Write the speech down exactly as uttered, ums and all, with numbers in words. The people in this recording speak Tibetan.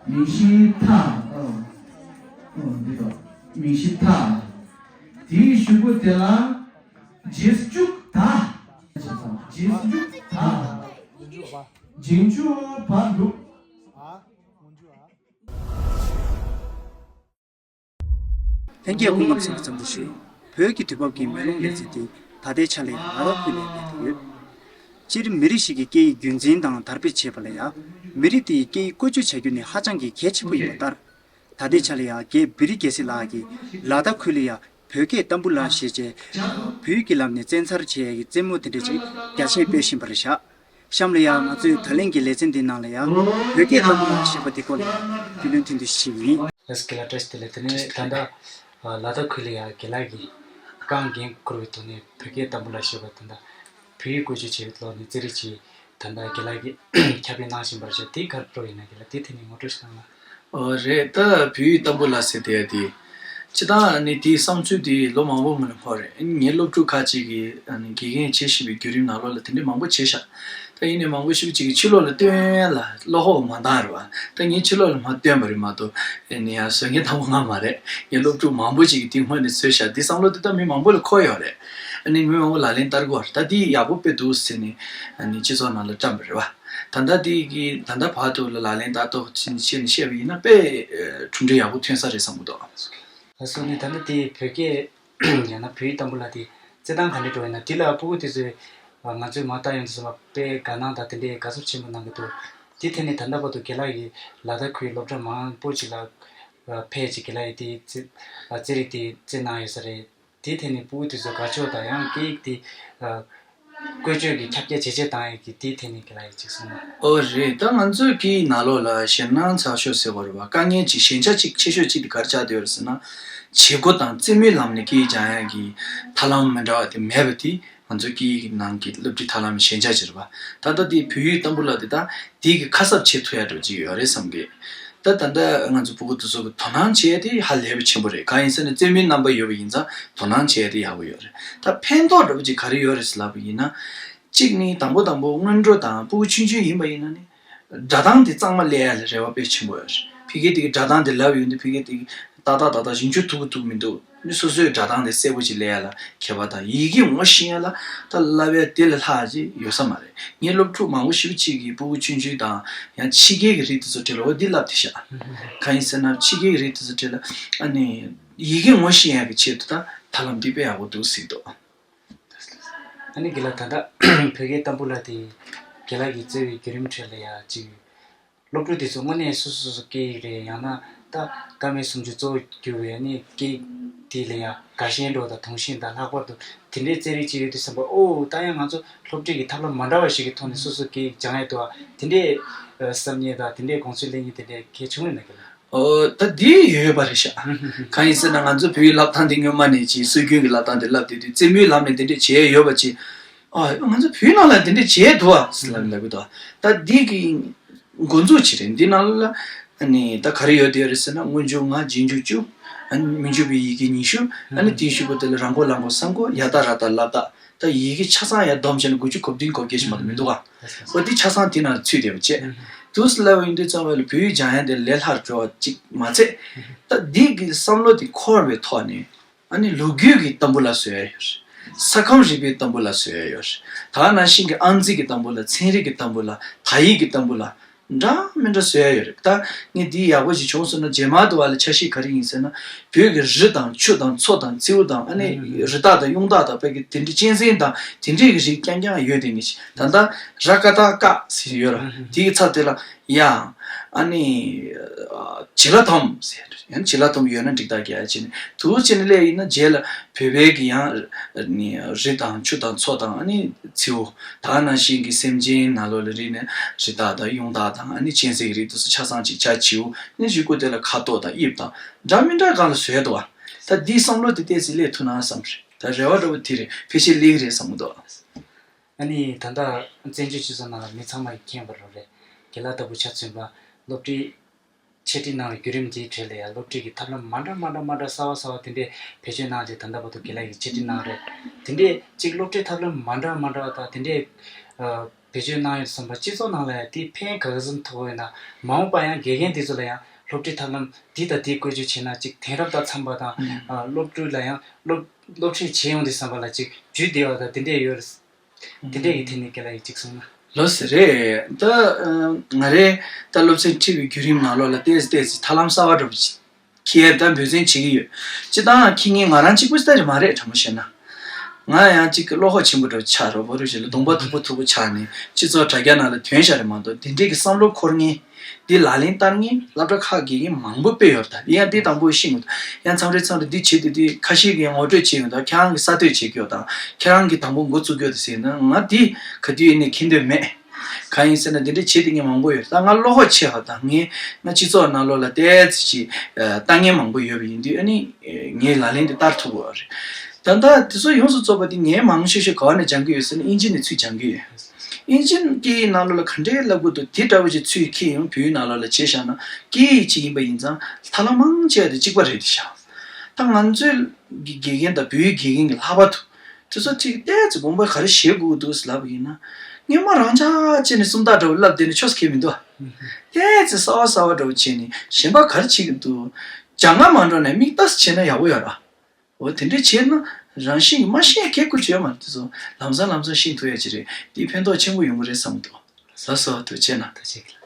མིང་གཞི་མཐའ། ཨོ། ཨོ། འདི་དང་། མིང་གཞི་མཐའ། དེའི་གཞུག་གུ་དེ་ལ་རྗེས་འཇུག་ད། རྗེས་འཇུག་ད། རྗེས་འཇུག་བ་འདུག། ལྷན་རྒྱས་སྐུ་ཁམས་བཟང་། འཚམས་འདྲི་ཞུ། བོད་ཀྱི་དུས་བབ་ཀྱི་མེ་ལོང་ལེ་ཚན་དེ་ད་ལྟའི་ཆ་ལ་ལ་དྭགས་ཁུལ་ནས་སྤེལ་དུ་ཡོད། སྤྱིར་མི་རིགས་ཤིག་གི་སྐད་ཡིག་རྒྱུན་འཛིན་དང་དར་སྤེལ་བྱེད་པ་ལ་ཡང་མི་རིགས་དེ་ཡི་སྐད་ཡིག་བཀོལ་སྤྱོད་བྱ་རྒྱུ་ནི་ཧ་ཅང་གི་གལ་ཆེན་པོ་ཡིན་པ་ལྟར། ད་ལྟའི་ཆ་ལ་ཡང་རྒན་བེ་རི་རྒྱལ་སྲས་ལགས་ཀྱིས་ལ་དྭགས་ཁུལ་ལ་ཡང་བོད་སྐད་ཏམ་བུ་ལ་ཞེས་བྱས། བོད་ཡིག་གི་ལམ་ནས་བཙན་འཚར་བྱེད་ཡ་གི་རྩེད་མོ་དེ་འདྲ་ཅིག་རྒྱ་ཆེན་སྤེལ་བཞིན་པ་རེད་བཞག། གཤམ་ལ་ཡང་ང་ཚོས་ད་ལན་གྱི་ལེ་ཚན་འདིའི་ནང་ལ་ཡང་བོད་སྐད་ཏམ་བུ་ལ་ཞེས་པ་དེ་སྐོར་ལ་རྒྱུས་ལོན་ཐུང་ཐུང་ཞིག་ཡིན། ལགས་སོ། རྒན་ལགས་བཀྲ་ཤིས་བདེ་ལེགས། དེ་ནས་ད་ལྟ་ལ་དྭགས་ཁུལ་ལ་ཡང་རྒན་ལགས་ཀྱིས་རྐང་འགན་འཁུར་བའི་ཐོག་ནས་བོད་སྐད་ཏམ་བུ་ལ་ཞེས་པ་དེ་འདྲ་བོད་ཡིག་བཀོལ་སྤྱོད་བྱེད་པའི་ཐོག་ནས་རྩེད་རིགས་ཅིག་ད་ལྟ་རྒན་ལགས་ཀྱིས་ཁྱབ་སྤེལ་གནང་བཞིན་པར་བྱས། དེ་ག་རེ་ཡིན་ན་རྒན་ལགས་དེ་ཐད་ནས་ངོ་སྤྲོད་ཞིག་གནང་ན། ཨོ་རེད། ད་བོད་ཡིག་ཏམ་བུ་ལ་ཟེར་དེ་ཡ་དེ། སྤྱིར་བཏང་ནི་དེའི་བསམ་ཚུལ་དེ་ལོ་མང་པོ་སྔོན་ལ་འཁོར་རེད། ངའི་སློབ་ཕྲུག་ཁག་ཅིག་གིས་དགེ་རྒན་བྱེད་བཞིན་པའི་བརྒྱུད་རིམ་ནང་ལོགས་ལ་དེ་འདྲའི་མང་པོ་བྱས་ཤག། ད་ཡིན་ནའི་མང་པོ་ཞིག་ཅིག་གིས་ཕྱི་ལོགས་ལ་སྟོན་ཡ་ལ་བློ་ཁོག་མ་འདང་རེད་བ། ད་ངས་ཕྱི་ལོགས་ལ་མ་སྟོན་པ་རེད་མ་གཏོགས། ཨེ་ནི་ཡང་བཟོ་མཁན་དང་པོ་ང་མ་རེད། ངའི་སློབ་ཕྲུག་མང་པོ་ཅིག་གིས་དེ་སྔོན་ནས་བཟོས་ཤག། དེ་བསམ་བློ་དེ་ད་མི་མང་པོ་ལ་འཁོར་ཡོད་རེད། ཨ་ནི་མི་མང་པོ་ལག་ལེན་བསྟར་གི་ཡོད་རེད། ད་དེ་ཡག་པོ་དཔེ་འདུག་ཟེར་ནས་ཨ་ནི་སྤྱི་ཚོགས་ནང་ལ་བཀྲམ་པ་རེད་བ། ད་ལྟ་དེ་གི་ད་ལྟ་བར་དུ་ལ་ལག་ལེན་བསྟར་ཐོག་ཕྱིན་ཕྱིན་བཤད་པ་ཡིན་ན་དཔེ་གྲུབ་འབྲས་ཡག་པོ་ཐོན་ས་རེད་བསམ་གི་འདུག། ལགས་སོ། ནི་ད་ལྟ་དེ་བོད་སྐད་ཡང་ན་བོད་ཡིག་ཏམ་བུ་ལ་དེ་རྩེད་སྟངས་ག་འདྲ་འགྲོ་ཡིན་ན། དེ་ལ་སྤུ་གུ་དེ་ཚོས་ང་ཚོས་མ་བལྟ་ཡོང་དུས་ཙམ་པ་དཔེ་དགའ་སྣང་དང་དེ་འདྲའི་དགའ་ཚོར་ཆེན་པོ་གནང་གི་འདུག། དེ་ཐད་ནས་ད་ལྟ་བར་དུ་རྒན་ལགས་ཀྱིས་ལ་དྭགས་ཁུལ་སློབ་གྲྭ་མང་པོ་ཅིག་ལ་ཕེབས་བྱས་རྒན་ལགས་ཀྱིས་དེ་རྩེད་རྩེད་རིགས་དེ་རྩེད་གནང་ཡོད་ས་རེད། དེའི་ཐད་ནས་སྤུ་གུ་དེ་ཚོ་དགའ་ཕྱོགས་དང་ཡང་སྐད་ཡིག་དེ་ཨ་བཀོལ་སྤྱོད་ཀྱི་ཁྱབ་རྒྱ་ཇེ་ཆེ་བཏང་ཡས་ཀྱི་དེའི་ཐད་ནས་རྒན་ལགས་ཀྱིས་ཅིག་གསུངས་ན། ཨོ་རེད། ད་ང་ཚོའི་སྐད་ཡིག་ནང་ལོགས་ལ་ཞེད་སྣང་ཚ་ཤོས་ཟེར་བ་རེད་བ། དཀའ་ངལ་ཅིག་ཞན་ཆ་ཅིག་ཆེ་ཤོས་ཅིག་དེ་ག་རེ་ཆགས་བསྡད་ཡོད་རེད་ཟེར་ན། བྱེད་སྒོ་དང་རྩེད་མོའི་ལམ་ནས་སྐད་ཡིག་སྦྱང་ཡས་ཀྱི་ཐབས་ལམ་མི་འདྲ་བ་དེ་མེད་པ་དེ་ང་ཚོའི་སྐད་ཡིག་ནང་གི་སློབ་ཁྲིད་ཐབས་ལམ་ཞན་ཆ་ཅིག་རེད་བ། ད་ལྟ་དེ་བོད་ཡིག་ཏམ་བུ་ལ་དེ་ད་དེ་གི་ཁ་གསབ་བྱེད་ཐུབ་ཡ་འདྲ་བོ་ཅིག་ཡོད་རེད་བསམ་གི། ད་ད་ལྟ་ང་ཚོ་སྤུ་གུ་དེ་ཚོ་གི་དོ་སྣང་བྱེད་ཡ་དེ་ཧ་ལས་པ་ཆེན་པོ་རེད། གང་ཡིན་ཟེར་ན་རྩེད་མོའི་རྣམ་པ་ཡོད་པ་ཡིན་ཙང་དོ་སྣང་བྱེད་ཡ་དེ་ཡག་པོ་ཡོད་རེད། ད་ཕན་ཐོགས་འདྲ་བོ་ཅིག་ག་རེ་ཡོད་རེད་ཟེར་ལབ་པ་ཡིན་ན། གཅིག་ནི་དང་པོ་དང་པོ་སྔོན་འགྲོ་དང་སྤུ་གུ་ཆུང་ཆུང་ཡིན་པ་ཡིན་ན་ནི་སྒྲ་གདངས་དེ་གཙང་མ་སླེབས་ཡ་ལ་རེ་བ་དཔེ་ཆེན་པོ་ཡོད་རེད། ཕ་གི་དེ་གི་སྒྲ་གདངས་དེ་ལབ་ཡོང་དུས་ཕ་གི་དེ་གི་ཏག་ཏག་ཏག་ཏག་ཞིབ་འཇུག་ཐུབ་ཀྱི་ཐུབ་མི་འདུག། ནི་སོ་སོའི་སྒྲ་གདངས་དེ་གསལ་པོ་ཅིག་སླེབས་ཡ་ལ་ཁྱད་པར་དང་ཡི་གེ་ངོ་ཤེས་ཡ་ལ་ད་བསླབ་ཡ་དེ་ལས་ལྷག་ཅིག་ཡོད་ས་མ་རེད། ངའི་སློབ་ཕྲུག་མང་པོ་ཞེ་པོ་ཅིག་གིས་སྤུ་གུ་ཆུང་ཆུང་དང་ཡང་ཕྱི་རྒྱལ་གྱི་རིགས་དེ་ཚོ་གྲས་ལ་འོ་འདི་བསླབ་བསྡད་ཤག། གང་ཡིན་ཟེར་ན་ཕྱི་རྒྱལ་གྱི་རིགས་དེ་ཚོ་གྲས་ལ་ཨ་ནི་ཡི་གེ་ངོ་ཤེས་ཡ་གི་ཆེད་དུ་ད་ཐབས་ལམ་འདི་དཔེ་ཡག་པོ་འདུག་ཟེར་འདུག། ཨ་ནི་རྒན་ལགས་ད་ལྟ་བོད་སྐད་ཏམ་བུ་ལ་དེ་རྒན་ལགས་ཀྱིས་རྩེ་བའི་བརྒྱུད་རིམ་ཁྲོད་ལ་ཡ་ཅིག་སློབ་ཕྲུག་དེ་ཚོ་དངོས་གནས་སོ་སོ་སོ་སོ་སྐད་ཡིག་རེད། ཡང་ན་ད་ཀ་མད་སུམ་ཅུ་གཙོ་བོ་གྱུར་བའི་ཨ་ནི་སྐད་ཡིག་དེ་ལ་ཡ་དགའ་ཞེན་འདྲ་བོ་དང་དུང་ཞེན་དང་ལྷག་པར་དུ་དེ་འདྲའི་རྩེད་རིགས་ཅིག་ཡོད་དུས་ཙམ་པ་ཨོ་ད་ཡང་ང་ཚོ་སློབ་ཁྲིད་ཀྱི་ཐབས་ལམ་མ་འདྲ་བ་ཞིག་གི་ཐོག་ནས་སོ་སོ་སྐད་ཡིག་སྦྱང་ཡས་འདུག་ཨ། དེ་འདྲའི་བསམ་ཉེས་དང་དེ་འདྲའི་དགོངས་ཚུལ་སླེབས་མཁན་དེ་འདྲའི་གལ་བྱུང་ཡོད་ན་རྒན་ལགས། ཨོ། ད་འདི་ཡོད་པ་རེད་ཤག། གང་ཡིན་ཟེར་ན་ང་ཚོ་བོད་ཡིག་བསླབ་སྟངས་འདི་སྔོན་མ་ནས་ཅིག་སྲོལ་རྒྱུན་གྱི་བསླབ་སྟངས་འདི་བསླབ་བསྡད་དུས་རྩེད་མོའི་ལམ་ནས་འདི་འདྲས་བྱས་ཡོད་པ་ཅིག། ཨ་ང་ཚོ་བོད་ནང་ལ་འདི་འདྲས་བྱས་འདུག་ཨ་ཟེར་ལབ་ལབ་གི་འདུག། ད་འདི་གི་འགོ་འཛུགས་ཅིག་རེད། འདི་ནང་ལ་ཨ་ནི་ད་ག་རེ་ཡོད་དེ་ཡོད་རེད་ཟེར་ན་སྔོན་འཇུག་ལྔ། རྗེས་འཇུག་བཅུ། ཨ་ནི་མི་འཇུག་པའི་ཡི་གེ་ཉི་ཤུ། ཨ་ནི་དེའི་གཞུག་གུ་དེ་ལ་ར་མགོ་ལ་མགོ་ས་མགོ་ཡ་ཏ་ར་ཏ་ལ་ཏ། ད་ཡི་གེ་ཆ་ཚང་ཡར་བསྡོམས་བྱས་ན་དགུ་བཅུ་གོ་བདུན་གོ་བརྒྱད་ཞིག་མ་གཏོགས་མི་འདུག་ག། འོ་འདི་ཆ་ཚང་དེ་ནང་ཚུད་བསྡད་པ་བྱས། དུས་སུ་སླེབས་པ་ཡིན་དུས་ཙམ་པ་ལ་བོད་ཡིག་སྦྱང་ཡ་དེ་ལས་སླ་རུ་འགྲོ་བ་གཅིག་མ་ཚད། ད་འདི་གི་བསམ་བློ་དེ་འཁོར་བའི་ཐོག་ནས་ཨ་ནི་ལོ་རྒྱུས་ཀྱི་ཏམ་བུ་ལ་བཟོ་ཡ་ཡོད་རེད། ས་ཁམས་རིག་པའི་ཏམ་བུ་ལ་བཟོ་ཡ་ཡོད་རེད། ད་ནང་བཞིན་གྱི་ཨང་རྩིས་ཀྱི་ཏམ་བུ་ལ། ཚན་རིག་གི་ཏམ་བུ་ལ། དག་ཡིག་གི་ཏམ་བུ་ལ། འདྲ་མི་འདྲ་བཟོ་ཡ་ཡོད་རེད། ད་ངས་འདི་ཡག་པོ་ཞིག་བྱུང་སོང་ན་རྗེས་མ་དུ་བ་ལ་ཆ་ཤས་ག་རེ་ཡིན་ཟེར་ན། བོད་ཀྱི་རི་དང་ཆུ་དང་མཚོ་དང་མཚེའུ་དང་ཨ་ནི་རི་དྭགས་དང་གཡུང་དྭགས་དང་བོད་ཀྱི་དེ་འདྲའི་གཅན་གཟན་དང་དེ་འདྲའི་གི་རིགས་རྐྱང་རྐྱང་ཡོད་དེ་ངེས་ཤིག། ད་ལྟ་ར་ཀ་ཏ་ཀ་ཟེར་ཡོད་ར། དེའི་ཚབ་དེ་ལ་ཡ་ཨ་ནི་བྱི་ལ་དོམ་ཟེར་ཡང་བྱི་ལ་དོམ་ཡོད་ན་འགྲིག་ད་ག་ཡ་བྱས་ནས་དུ་བྱས་ནས་སླེབས་ཡིན་ན་རྗེས་ལ་བོད་པའི་གི་ཡང་རི་དང་ཆུ་དང་མཚོ་དང་ཨ་ནི་མཚེའུ། ད་ནང་བཞིན་གྱི་སེམས་ཅན་ནང་ལོགས་ལ་རིག་ནས་རི་དྭགས་དང་གཡུང་དྭགས་དང་ཨ་ནི་གཅན་གཟན་གྱི་རིགས་དེ་ཚོ་ཆ་ཚང་ཅིག་ཆ་བྱིའུ་ནི་གཞུག་གུ་དེ་ལ་ཁ་དོག་དང་དབྱིབས་དང་འདྲ་མི་འདྲ་གང་ལ་བཟོས་འདུག་བ། ད་འདིའི་བསམ་བློ་དེ་ཏོག་ཙམ་སླེབས་ཐུབ་ན་བསམ་རེད། ད་རེ་བ་འདྲ་བོ་དེ་རེད། ཕལ་ཆེར་སླེབས་ཀྱི་རེད་བསམ་གྱི་འདུག། ཨ་ནི་ད་ལྟ་བཙན་བྱོལ་སྤྱི་ཚོགས་ནང་ལ་མི་ཚང་མ་གིས་མཁྱེན་པ་རང་རེད། རྒན་ལགས་ལྟ་བུ་ཆ་མཚོན་པ་སློབ་ཁྲིད་འཆད་ཁྲིད་གནང་བའི་བརྒྱུད་རིམ་དེའི་གྲས་ལ་ཡང་སློབ་ཁྲིད་ཀྱི་ཐབས་ལམ་མ་འདྲ་མ་འདྲ་མ་འདྲ་གསར་བ་གསར་བ་དེ་འདྲས་བེད་སྤྱོད་གནང་རྗེས་ད་ལྟ་བར་དུ་རྒན་ལགས་ཀྱིས་འཆད་ཁྲིད་གནང་རེད། དེ་འདྲས་གཅིག་སློབ་ཁྲིད་ཐབས་ལམ་མ་འདྲ་མ་འདྲ་བ་དང་དེ་འདྲས་ཨ་ བེད་སྤྱོད་གནང་ཡོད་བསམ་པ། སྤྱི་ཚོགས་ནང་ལ་ཡང་དེ་ཕན་ག་ཚོད་ཐོགས་ཡོད་ན། མ་འོངས་པ་ཡང་དགེ་རྒན་དེ་ཚོ་ལ་ཡང་སློབ་ཁྲིད་ཐབས་ལམ་འདི་དང་འདི་བཀོལ་སྤྱོད་བྱས་ན་ཅིག་དེང་རབས་དང་འཚམ་པ་དང་། ཨ། སློབ་ཕྲུག་ལ་ཡང་སློབ་སློབ་ཁྲིད་བྱེད་ཡོང་དུས་བསམ་པ་ལ་ཅིག་རྒྱུས་བདེ་བ་དང་དེ་འདྲས་ཡོད་རེད། དེ་འདྲས་ཀྱི་ཐད་ནས་རྒན་ལགས་ཀྱིས་ཅིག་གསུངས་ན། ལགས་སོ། རེད། ད་ང་རེ་ད་སློབ་ཚན་ཁྲིད་པའི་བརྒྱུད་རིམ་ནང་ལོགས་ལ་ཏོག་ཙམ་ཏོག་ཙམ་ཐབས་ལམ་གསར་པ་འདྲ་པོ་ཅིག་ཁྱེད་ད་འབད་བརྩོན་བྱེད་ཀྱི་ཡོད། སྤྱིར་བཏང་ཁྱེད་ངའི་ང་རང་གཅིག་པུ་ཙམ་རེད་མ་རེད། དྲང་པོ་བཤད་ན། ང་ཡང་གཅིག་གི་བློ་ཁོག་ཆེན་པོ་འདྲ་པོ་ཆགས་རོགས་པ་རུ་ཞིག་ལ་གདོང་པ་མཐུག་པོ་མཐུག་པོ་ཆགས་ནས་སྤྱི་ཚོགས་དྲ་རྒྱ་ནང་ལ་ཐོན་བཞག་རེད་མ་གཏོགས། དེ་འདྲས་ཀྱི་བསམ་བློ་འཁོར་མཁན། འདི་ལག་ལེན་བསྟར་མཁན་སློབ་གྲྭ་ཁག་དགེ་རྒན་མང་པོ་དཔེ་ཡོད་རེད། ད་ཡང་འདི་དང་པོ་ཤེས་མི་འདུག་ཡང་མཚམས་རེ་མཚམས་རེ་འདི་བྱེད་དུས་འདི་ཁ་ཤས་ཀྱིས་ངོ་སྤྲོད་བྱེད་ཡོད་ད། ཁྱེད་རང་གིས་གསར་གཏོད་བྱེད་ཀྱི་ཡོད་ད། ཁྱེད་རང་གིས་དང་པོ་འགོ་བཙུགས་ཀྱི་ཡོད་ད་ཟེར་ན། ང་འདི་ག་དུས་ཡིན་ནའི་མཁྱེན་འདོད་མེད། གང་ཡིན་ཟེར་ན་འདི་འདྲ་བྱེད་དེ་ངས་མང་པོ་ཡོད། ད་ང་བློ་ཁོག་ཆེ་བ་དང་། ངས་ང་སྤྱི་ཚོགས་ནང་ལོགས་ལ་ཏོག་ཙམ་ཅིག་ལྟ་མཁན་མང་པོ་ཡོད་པ་ཡིན་དུས། ཨ་ནི་ངས་ལག་ལེན་དེ་བསྟར་ཐུབ་ཀྱི་ཡོད་རེད། ད་ལྟ་དེ་ཚོ་ཡོངས་སུ་རྫོགས་པ་དེ་ངས་མང་ཤོས་ཤོས་ག་བ་ནས་སྦྱང་གི་ཡོད་ཟེར་ན། ཨིན་ཇི་ནས་ཚུར་སྦྱང་གི་ཡོད། ཨིན་ཇི་སྐད་ཡིག་ནང་ལོགས་ལ་ག་འདྲའི་ལབ་དགོས་འདུག་དེ་འདྲ་བོ་ཅིག་ཚུར་ཁྱེར་ཡོང་བོད་ཡིག་ནང་ལོགས་ལ་བྱས་བཞག་ན། སྐད་ཡིག་གཅིག་ཡིན་པ་ཡིན་ཙང་ཐབས་ལམ་མང་ཆེ་བ་དེ་གཅིག་པ་རེད་དེ་ཤག་ད་ང་ཚོའི་དགེ་དགེ་རྒན་དང་བོད་ཡིག་དགེ་རྒན་གྱི་ལྷག་པར་དུ། དེ་ཚོ་ཅིག་ཏོག་ཙམ་དགོངས་པ་ག་རེ་བཞེས་དགོས་འདུག་ལབ་པ་ཡིན་ན། སྔོན་མ་རང་འཇགས་བྱས་ནས་སུམ་རྟགས་འདྲ་བོ་ལབ་བསྡད་ན་ཆོག་ས་ཁེལ་མི་འདུག་ཨ། ཏོག་ཙམ་གསར་བ་གསར་བ་འདྲ་བོ་བྱས་ནས་གཞན་པ་ག་རེ་བྱེད་ཀྱི་འདུག་སྦྱང་ག་མ་འགྲོ་ནས་མིག་ལྟ་ས་བྱས་ན་ཡག་པོ་ཡོད་ར། འོ་དེ་འདྲས་བྱས་ན་རང་བཞིན་གྱིས་མ་ཤེས་ཁེ་ཁུར་བྱས་མ་རེད། དེ་ཚོ་ལམ་སང་ལམ་སང་ཤེས་ཐུབ་ཡ་ཅིག་རེད། དེ་ཕན་ཐོགས་ཆེན་པོ་ཡོང་གི་རེད་བསམ་གྱི་འདུག་ལགས་སོ། ཐུགས་རྗེ་གནང་། ཐུགས་རྗེ་གནང་།